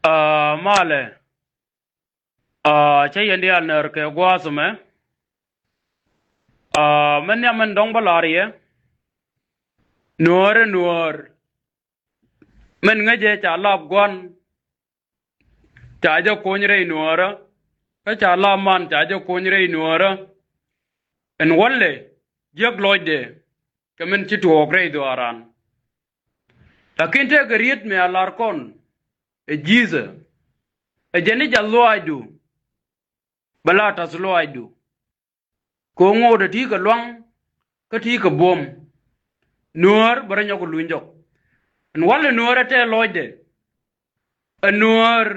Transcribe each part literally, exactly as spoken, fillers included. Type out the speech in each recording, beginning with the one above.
Aa, malɛ. Aa, cä yɛn diaal nɛr kɛ gua̱a̱th ɛmɛ. Aa, mɛn nhiam mɛn dɔ̱ŋ bä la̱r yɛ. Nuäär ɛ nuäär. Mɛn ŋäcɛ ca lap gua̱n. Ca jɛ kony rɛy nuäärä. Kä ca lap man ca jɛ kony rɛy nuäärä. Ɛn wälɛ jiäk lɔcdɛ. Kɛ min ci tuɔɔk rɛy dhuaaran. Lakin tëëkɛ riet mi a lar kɔn ɛ Ji̱thɛ. Ɛ jɛn i̱ jath lɔaacdu. Bɛ la tath lɔaacdu. Kɛ ɣöö ŋot ɛ ti̱i̱ kɛ lua̱ŋ kä ti̱i̱ kɛ buɔ̱m. Nuäär bɛ rɔ nyɔk kɛ luny jɔk. Ɛn walɛ nuäär ɛ tɛɛ lɔcdɛ. Ɛ nuäär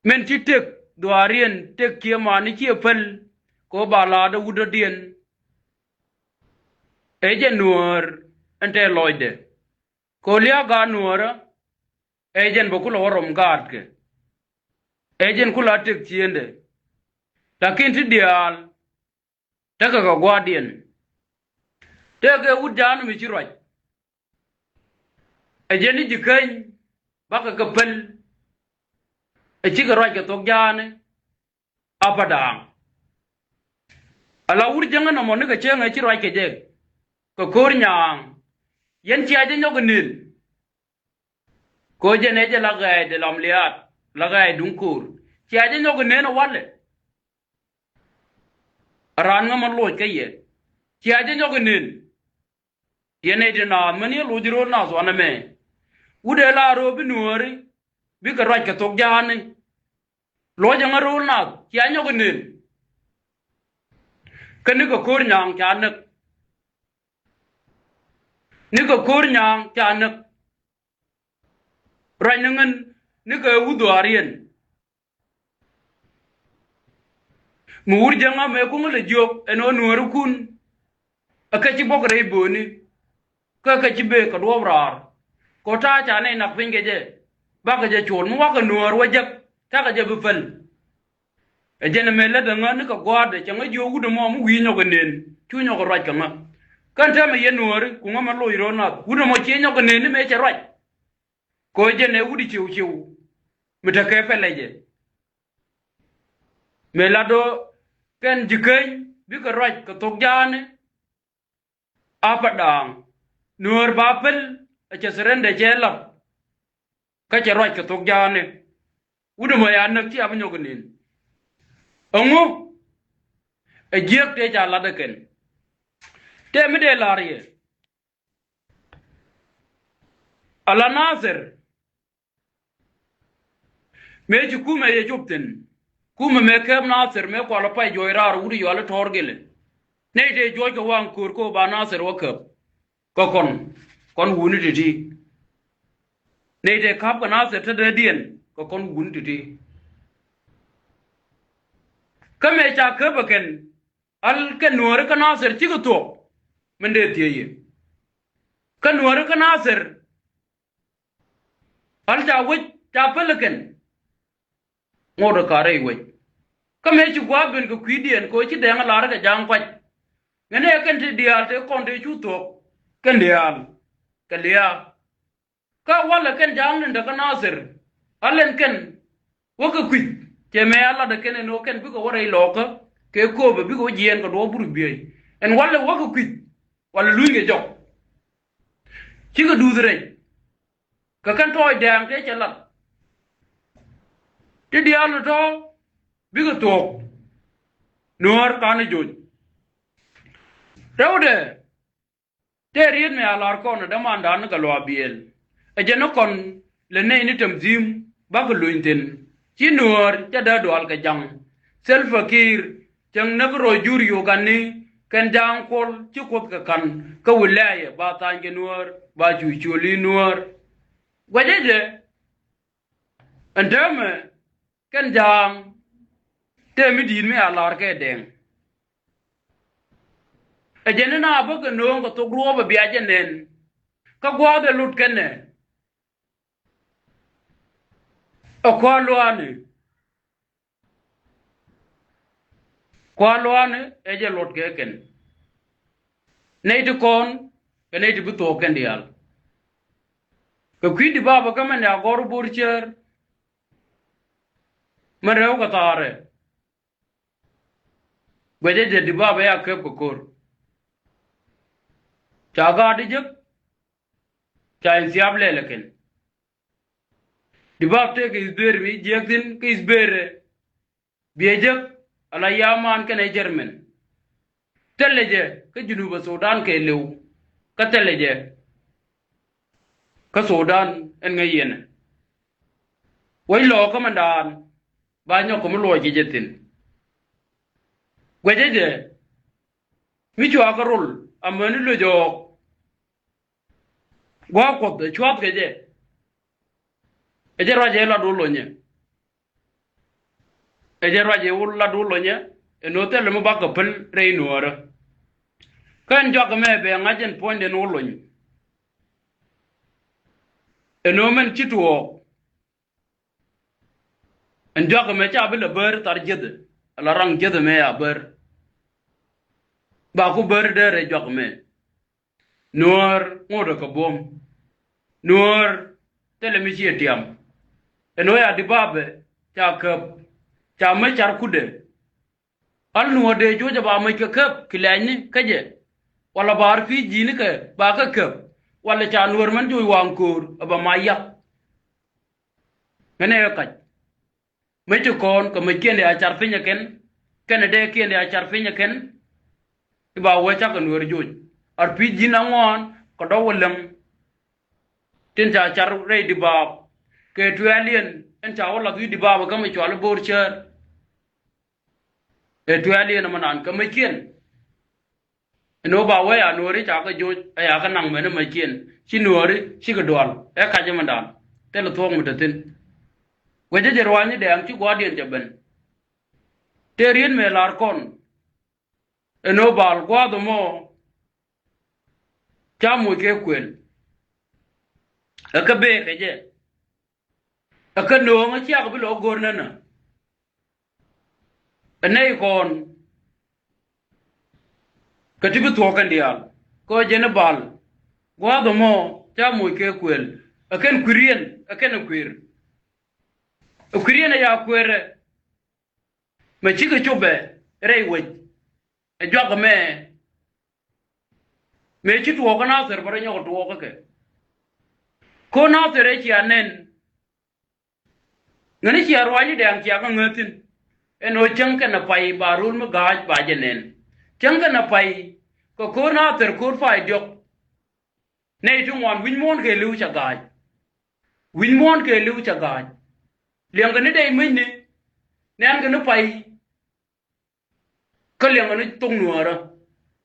min ci tëk dhuaariɛn tëk cië mani ciɛ päl kɛ ɣöö ba la̱a̱t ɛ wut dɔ̱diɛn. Ɛ jɛn nuäär ɛn tɛɛ lɔcdɛ. Kɛ ɣöö lia̱a̱ gaat nuäärä ɛ jɛn bɛ kulɛ wä rɔm gaatkɛ. Ɛ jɛn kulɛ a tëk ciëndɛ. Lakin ti diaal tekɛ kɛ gua̱a̱thdiɛn. Tëëkɛ wut ja̱a̱n mi ci ruac. Ɛ jɛn i̱ ji̱ käny bakɛ kɛ päl. Ɛ cikɛ ruac kɛ thok ja̱a̱ni. Apadaŋ. Ala wur jäŋä nɔmɔ nikɛ cäŋ ɛ ci ruac kɛ jɛ. Kɛ ko̱r nyaaŋ. Yɛn cia jɛ nyɔk ɛ nën. Kɛ ɣöö jɛn ɛ jɛ la ɣɛɛc dee lam liaat la ɣɛɛc duŋ ko̱r. Cia jɛ nyɔk ɛ nën ɛ walɛ. Raan ŋä ma loc kä yɛ. Cia jɛ nyɔk ɛ nën. Yɛn nɛy ti naath mäni ɛ loc ro̱o̱l naath wanɛ mɛ. Wut ɛ la ro̱o̱ bi nuääri bikɛ ruac kɛ thok ja̱a̱ni. Luɔcɛ ŋä ro̱o̱l naath cia nyɔk ɛ nën. Kä nikɛ ko̱r nyaaŋ ca näk. Nikɛ ko̱r nyaaŋ ca näk. Ruac ni ŋän nikɛ wut dhuaariɛn. Mi wur jäŋä mëë kuŋä lɛ jiök ɛn ɣöö nuäärikun. Ɛ kɛ ci bɔk rɛy bööni. Kä kɛ ci bëë kɛ duɔ̱ɔ̱p raar. Kɛ ɣöö ta̱a̱ ca nɛy nak piny kɛ jɛ. Bakɛ jɛ cuɔl mi wakɛ nuäär wä jek. Takɛ jɛ bi päl. Ɛ jɛn ɛmɛ lätdɛ ŋä nikɛ gua̱a̱thdɛ cɛ ŋä jiök wut ɛmɔ mi wi̱i̱ nyɔk ɛ nën. Cu nyɔk ɛ ruac kɛ ŋä. Kän täämɛ yɛn nuääri ku ŋä mɛ loc ro̱o̱l nath wut ɛmɔ cië nyɔk ɛ nën ni mëë cɛ ruac. Kɛ ɣöö jɛn ɛ wut i̱ ciw ciw. Mi tekɛ pɛlɛ jɛ. Mëë lat ɣöö kɛn ji̱ käny bikɛ ruac kɛ thok ja̱a̱ni. Apadaŋ. Nuäär ba päl ɛ cɛ thirendɛ cɛ lap. Kä cɛ ruac kɛ thok ja̱a̱ni. Wut ɛmɔ ya näk ci a bi nyɔk ɛ nën. Ɛŋu. Ɛ jiäk tëë ca lat ɛ kɛn. Tëë mi dee la̱r yɛ. Ala Nathir. Mëë ci kumɛ yɛ cop thi̱n. Kumɛ mëë kääp Nathir mëë kualɛ pay juɔc raar wut i̱ yuali tɔ̱ɔ̱r gilɛ. Nɛy tëë juɔc kɛ waŋ köör kä ba Nathir wä käp. Kä kɔn kɔn wuni ti̱ti̱. Nɛy tëë ka̱p kɛ Nathir te dee diɛn kä kɔn wuni ti̱ti̱. Kä mëë ca käp ɛ kɛn. Al kɛ nuääri kä Nathir cikɛ thuɔ̱k. Min dee thiec yɛ. Kä nuääri kä Nathir. Al ca wec ca päl ɛ kɛn. Ŋot ɛ ka̱r rɛy wec. Kä mëë ci gua̱a̱th ben kɛ kui̱diɛn kɛ ɣöö ci dɛŋ ɛ la̱r kɛ ja̱a̱ŋ kuac. Ŋäni ɛ kɛn ti diaal tëë kɔn tëë cu thuɔ̱k. Kɛn diaal. Kɛ lia̱a̱. Kä walɛ kɛn ja̱a̱ŋ ni̱n te kä Nathir. Alɛn kɛn. Wäkɛ kui̱c. Cɛ mëë a latdɛ kɛn ɛn ɣöö kɛn bikɛ wä rɛy lɔɔkä. Kɛ kööbɛ bikɛ wä jiɛɛn kɛ duɔ̱ɔ̱p burbiey. Ɛn walɛ wäkɛ kui̱c. Walɛ luny kɛ jɔk. Cikɛ duuth rɛy. Kɛ kɛn tɔɔc dɛɛŋ tëë cɛ lat. Ti diaal tɔ̱. Bikɛ thuɔ̱k. Nuäär ka̱n ɛ joc. Rɛwdɛ. Tëë riet mi a lar kɔn ɛ dämandan ni kɛ luaak biëël. Ɛ jɛn ni kɔn lɛ nɛy ni tämdhi̱i̱m bakɛ luny thi̱n. Ci nuäär cɛ dee dual kɛ ja̱ŋ. Thil pɛ ki̱i̱r cäŋ näk rɔy jur yogani kɛn ja̱a̱ŋ kuɔl ci kuoth kɛ ka̱n. Kä wi̱lɛɛyɛ ba tha̱a̱ny kɛ nuäär ba cu ciöli nuäär. Guɛcɛ jɛ. Ɛn täämɛ kɛn ja̱a̱ŋ tëë mi di̱i̱t mi a la̱r kɛ dɛŋ. Ɛ jɛn ni na bä kɛ nööŋ kɛ thok ruɔ̱ɔ̱p ɛ bia jɛ nɛn. Kä gua̱a̱th ɛ lot kɛnɛ. Ɛ kɔa̱r lua̱a̱ni. Kɔa̱r lua̱a̱ni ɛ jɛ luɔt kɛ kɛn. Nɛy ti kɔn kɛ nɛy ti bi thuɔɔk kɛn diaal. Kɛ kui̱ di bapɛ kä mɛn ya gɔr bo̱r cär. Mɛ rɛw kɛ thaarɛ. Guɛcɛ jɛ dibabɛ ya kɛp kɛ ko̱r. Ca gaat di jek. Ca in thiap lɛl ɛ kɛn. Dibab tëëkɛ ithbeer mi jiɛk thi̱n kä ithbeerɛ. Biɛ jek ala yaman kɛnɛ jɛrmɛn. Thilɛ jɛ kä Junubä Thudan kɛ li̱w. Kä thilɛ jɛ kä Thudan ɛn ŋäc yɛn. Wec lɔɔkä mɛndaan ba nyɔk kɛ mi luɔc ji̱ jɛ thi̱n. Guɛcɛ jɛ mi cua kä rol amäni loc ɔɔk. Gua̱a̱k Kuɔth ɛ cua̱th kɛ jɛ. Ɛ jɛ ruac ɛ lat wä lonyɛ. Ɛ jɛ ruac ɛ wä lat wä lonyɛ. Ɛn ɣöö thilɛ mi bakɛ päl rɛy nuäärä. Kä ɛn juak ɛmɛ bɛ ŋa̱c ɛn puɔ̱nyden wä lony. Ɛn ɣöö mɛn ci tuɔɔk. Ɛn juak ɛmɛ ca bi lɛ bär thar jiäthɛ ala raŋ jiäthɛ mɛ a bär. Ba ku bär dee rɛy juak ɛmɛ. Nuäär ŋotdɛ kɛ buɔ̱m. Nuäär thilɛ mi ciɛ tiam. Ɛn ɣöö ya dibabɛ ca käp ca mäc car kutdɛ. Al nuɔ̱ɔ̱r dee juɔ̱cɛ ba mäc kɛ käp ki lɛcni kä jɛ. Wala ba ar pi̱i̱ ji̱ni kɛ ba kɛ käp. Wala ca nuɔ̱ɔ̱r mɛn juɔc waŋ ko̱o̱r ɛ ba mac yak. Ŋänɛ ɛ kac. Mäc ti kɔn kɛ mäc kiɛn dee a car piny ɛ kɛn. Kɛnɛ dee kiɛn dee a car piny ɛ kɛn. I̱ ba wee cakɛ nuɔ̱ɔ̱r juɔc. Ar pi̱i̱ ji̱n aŋuan kɛ dɔw wä läŋ. Tin ca car rɛy dibaab kɛ tuɛɛliɛn ɛn ca wä lath wi̱i̱ dibaab kä mi cual i̱ bo̱o̱r cäär. Ɛ tuɛɛliɛn ɛmɛ naan kä mäckiɛn. Ɛn ɣöö ba wee a nuɔ̱ɔ̱ri ca kɛ joc ɛ ya kɛ naŋ mɛn ɛ mäckiɛn ci nuɔ̱ɔ̱ri cikɛ dual ɛ kac ɛmɛndan. Thilɛ thuɔ̱k mi te thi̱n. Guɛcä jɛ ruaacni dɛɛŋ ci gua̱a̱thdiɛn cɛ ben. Tëë riet mëë lar kɔn. Ɛn ɣöö bal gua̱a̱th ɛmɔ ca moc kɛ kuël. Ɛ kä bëë kɛ jɛ. Ɛ kä nööŋä ciak bi lɔ go̱r nänä. Ɛ nɛy kɔn kɛ ti bi thuɔ̱k kɛn diaal kɛ ɣöö jɛn ɛ bal gua̱a̱th ɛmɔ ca moc kɛ kuël. Ɛ kɛn kui̱riɛn ɛ kɛn ɛ kui̱r. Ɛ kui̱riɛn ɛ ya kuëërɛ. Mɛ cikɛ copɛ rɛy wec ɛ juak ɛmɛ. Mëë ci tuɔɔk kä Nathir bä rɔ nyɔk tuɔɔk kä kɛ. Ko̱ Nathir ëë cia nɛn. Ŋäni cia ruaacni dɛɛŋ cia kä ŋäthin. Ɛn ɣöö cäŋ kɛnɛ pay ba rul mi ga̱a̱c ba jɛ nɛn. Cäŋ kɛnɛ pay kɛ ko̱r Nathir ko̱r pay diɔ̱k. Nɛy ti ŋuan wi̱c muɔ̱ɔ̱n kɛ li̱w ca ga̱a̱c. Wi̱c muɔ̱ɔ̱n kɛ li̱w ca ga̱a̱c. Liɛŋkɛ ni dɛy mäcni. Nɛɛnkɛ ni pay. Kä liɛŋkɛ ni thok nuäärä.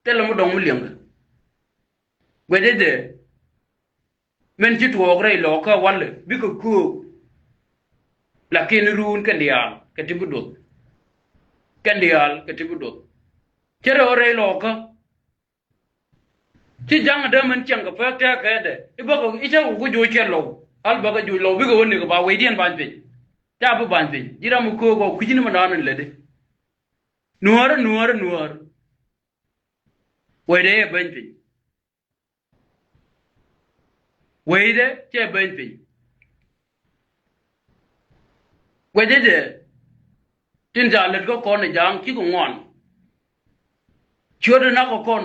Thilɛ mi dɔ̱ŋ mi liɛŋkɛ. Guɛcä jɛ. Min ci tuɔɔk rɛy lɔɔkä walɛ bikɛ köök. Lakin ruun kɛn diaal kɛ ti bi duɔth. Kɛn diaal kɛ ti bi duɔth. Cä rɛw rɛy lɔɔkä. Ci ja̱ŋ dee min ciɛŋ kɛ pek tɛɛkɛ dɛ i̱ bäkɛ i̱ cä wä ku joc kɛ lɔw. Al bäkɛ joc lɔw bikɛ wä nikɛ ba wecdiɛn bany piny. Ca bi bany piny ji̱ ram mi köök ɔ kui̱cni mi naan in lätdi. Nuäärä nuäärä nuäär. Wecdɛ yɛ beny piny. Wecdɛ cɛ beny piny. Guɛcä jɛ tin ca lät kä kɔn ɛ ja̱a̱ŋ cikɛ ŋuan. Ciötdɛ nak kɛ kɔn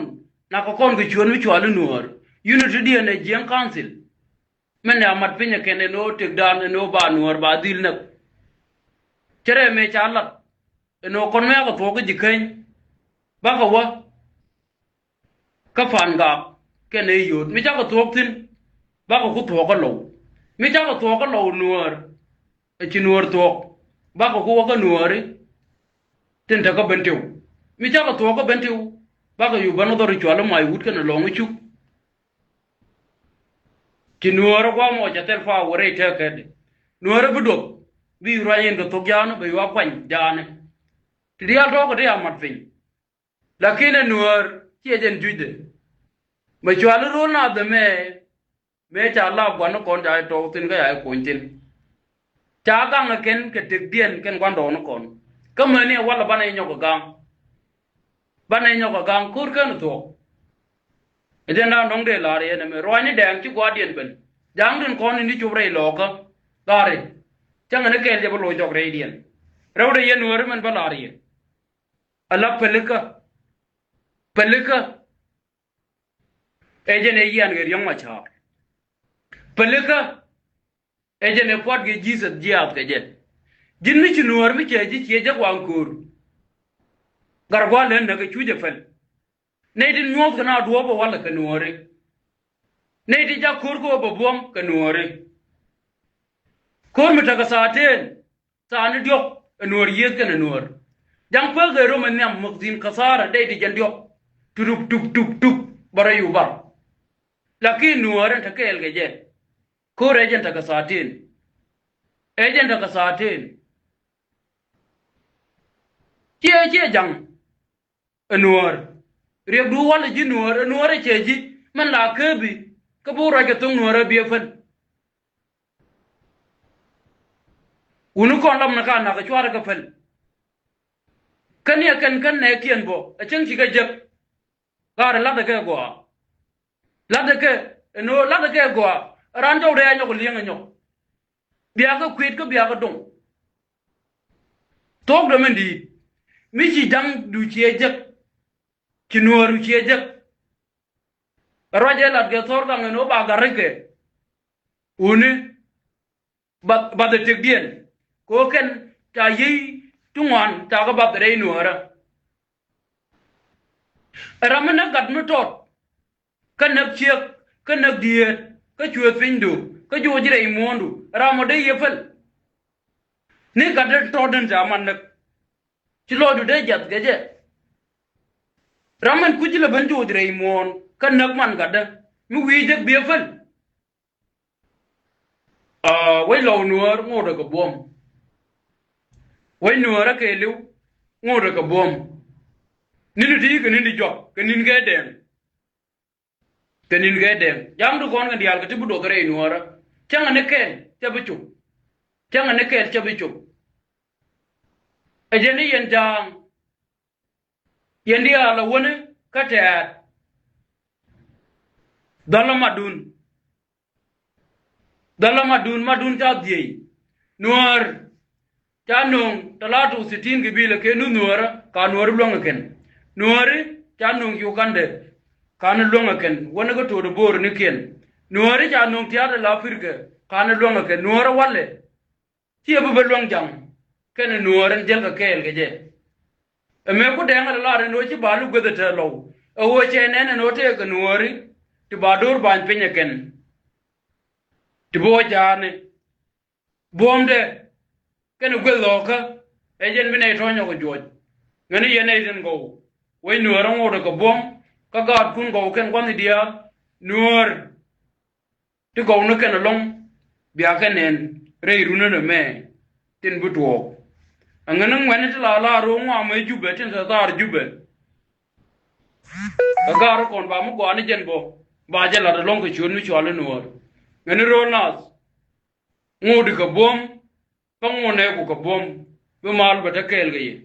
nak kɛ kɔn kɛ ciöt mi cuali nuäär. Unity diɛn ɛ jiɛŋ council. Min ɛ amat piny ɛ kɛn ɛn ɣöö tëkdan ɛn ɣöö ba nuäär ba dhil näk. Cä rɛɛ mëë ca lat ɛn ɣöö kɔn mɛɛkɛ thuɔɔk kä ji̱ käny. Bakɛ wä kä Pan Gak kɛnɛ Yio̱o̱t mi cakɛ thuɔɔk thi̱n. Bakɛ ku thuɔɔk kä Lɔw mi cakɛ thuɔɔk kä Lɔw nuäär. Ɛ ci nuäär thuɔɔk bakɛ ku wä kä nuääri. Tin te kä Bentiu mi cakɛ thuɔɔk kä Bentiu. Bakɛ yuk bän dhɔr i̱ cual i̱ mac wut kɛnɛ lɔ̱ŋ i̱ cuk. Ci nuäärä gua̱a̱mɔ cɛ thil pa wä rɛy tɛɛkɛɛtdɛ. Nuäärä bi duɔth bi ruac in kɛ thok jaanä bɛ yuak kuany jaanä. Ti diaal tɔ̱ɔ̱kɛ ti a mat piny. Lakin ɛ nuäär ciɛ jɛn jucdɛ. Mɛ cuali ro̱l na dhɛmɛ mëë ca lap gua̱n ni kɔn ca jɛ tɔɔk thi̱n kä ca jɛ kony thi̱n. Ca gaŋ ɛ kɛn kɛ tëkdiɛn kɛn gua̱n dɔɔk ni kɔn. Kä mäni ɛ walɛ banɛ jɛ nyɔk ɛ gaŋ. Banɛ jɛ nyɔk ɛ gaŋ ko̱r kɛn thuɔ̱k. Ɛ jɛn da̱a̱n dɔ̱ŋ dee la̱r yɛn ɛmɛ ruaacni dɛɛŋ ci gua̱a̱thdiɛn ben. Ja̱a̱ŋ tin kɔn in ti cop rɛy lɔɔkä. Ɣa̱ri cäŋɛ ni kɛɛl jɛ bi lo̱c jɔk rɛydiɛn. Rɛwdɛ yɛn Nuääri mɛn bä lar yɛ. Ala pälikä. Pälikä. Ɛ jɛn ɛ yian kɛ Riɛk Macaar. Pälikä. Ɛ jɛn ɛ puɔt kɛ Jesus jiaath kɛ jɛ. Ji̱n mi ci Nuäär mi cɛ ji̱ ciɛ jɛ kuaŋ ko̱o̱r. Gat gua̱a̱r lät näk kɛ cu jɛ päl. Nɛy ti nyuɔ̱th kɛ na duɔ̱ɔ̱p ɛ walɛ kɛ Nuääri. Nɛy ti jak ko̱o̱r kɛ ɣöö bɛ buɔ̱m kɛ Nuääri. Ko̱o̱r mi tekɛ thaatëën, thaani diɔ̱k ɛ Nuäär yiëëth kɛnɛ Nuäär. Ja̱ŋ pek kɛ rom ɛ nhiam muk thi̱n kɛ thaarä dɛy ti jɛn diɔ̱k. Tup tup tup tup bä rɔ yu bar. Lakin Nuäär ɛn te kɛɛl kɛ jɛ. Ko̱o̱r ɛ jɛn tekɛ thaatëën. Ɛ jɛn tekɛ thaatëën. Ciɛ ciɛ ja̱ŋ. Ɛ Nuäär. Riɛkdu walɛ ji̱ Nuäär, ɛ Nuäär ɛ cɛ ji̱, mɛn la kääpi, kä bi wä ruac kɛ thoŋ Nuäär ɛ bi ɛ päl. Wuni kɔn lam ni ka nak ɛ cuarɛ kɛ päl. Kä ni ɛ kɛn kɛn nɛɛkiɛn bɔ, ɛ cäŋ ci kɛ jek. Gaarɛ la̱tdɛ kɛ gɔaa. La̱tdɛ kɛ, ɛn ɣöö la̱tdɛ kɛ gɔaa, ɛ raan jɔwdɛ ɛ nyɔk li̱eŋ ɛ nyɔk. Biakä kuëët kä biakä doŋ. Thuɔ̱kdɛ min di̱i̱t. Mi ci ja̱ŋdu ciɛ jek. Ci Nuääru ciɛ jek. Ruac ɛ lat kɛ thɔr gaŋ ɛn ɣöö ba gat rɛckɛ. Wuni. Bath, bath ɛ tëkdiɛn. Kɛ ɣöö kɛn ca yiey ti ŋuan ca kɛ bath rɛy Nuäärä. Ɛ ram mi näk gat mi tɔt. Kä näk ciek, kä näk dieet, kä cuëëth pinydu, kä juɔc rɛy muɔ̱ɔ̱ndu, ram ɔ dee yɛ päl. Ni gat dee tɔ̱tdɛn ca man näk. Ci lɔcdu dee jiath kɛ jɛ. Ram min kuc lɛ ben juɔc rɛy muɔ̱ɔ̱n, kä näk man gatdä, mi wi̱i̱ jek bi ɛ päl. Aa, wec lɔw Nuäär ŋotdɛ kɛ buɔ̱m. Wec Nuäärä kɛɛliw ŋotdɛ kɛ buɔ̱m. Ni̱n ti kɛ ni̱n ti jɔak, kɛ ni̱n kɛ dɛŋ. Kɛ ni̱n kɛ dɛŋ. Ja̱ŋdu kɔn kɛ diaal kɛ ti bi duɔth rɛy Nuäärä. Cäŋɛ ni kɛl cä bi cop. Cäŋɛ ni kɛl cä bi cop. Ɛ jɛn ni yɛn ja̱a̱ŋ. Yɛn diaal ɛ wäni kä tɛ̈t. Dhɔl ɛ madun. Dhɔl ɛ madun, madun ca dhiey. Nuäär ca nöŋ talatu sitin gibilä kɛ nu Nuäärä, ka Nuääri luäŋ ɛ kɛn. Nuääri ca nöŋ Uganda, ka ni luäŋ ɛ kɛn. Wäni kä to̱o̱t ɛ bo̱o̱r ni kiɛn. Nuääri ca nöŋ tia̱a̱t ɛ la Africa, ka ni luäŋ ɛ kɛn. Nuäärä walɛ. Ciɛ bi bä luäŋ ja̱ŋ kɛnɛ Nuäär ɛn jiɛl kɛ kɛɛl kɛ jɛ. Ɛ mëë ku dɛŋ ɛ la lar ɛn ɣöö ci bal i̱ gueth ɛ te lɔw. Ɛ ɣöö cɛ nɛn ɛn ɣöö tëëkɛ Nuääri ti ba do̱r ba̱ny piny ɛ kɛn. Ti bi wä ja̱a̱ni. Buɔ̱mdɛ kɛnɛ gueth lɔ̱ɔ̱kä ɛ jɛn bi nɛy tɔ̱ nyɔk ɛ juɔc. Ŋäni yɛn nɛy tin gɔw. Wec Nuäär ɛ ŋotdɛ kɛ buɔ̱m kä gaatkun gɔw kɛn gua̱thni diaal. Nuäär ti gɔwni kɛn ɛlɔ̱ŋ bia kɛ nɛn rɛy runä nɛmɛ tin bi tuɔɔk. Aŋäni ŋuɛ̈ni ti la la ro̱o̱ŋ ŋuamɛ Jubɛ tin te thaar Jubɛ. Kɛ gaari kɔn ba mi gɔaa ni jɛn bɔ ba jɛ lat ɛlɔ̱ŋ kɛ ciöt mi cɔal i̱ Nuäär. Ŋäni ro̱o̱l naath ŋotdi kɛ buɔ̱m kä ŋot nɛɛku kɛ buɔ̱m bi mal bɛ te kɛɛl kɛ yɛ.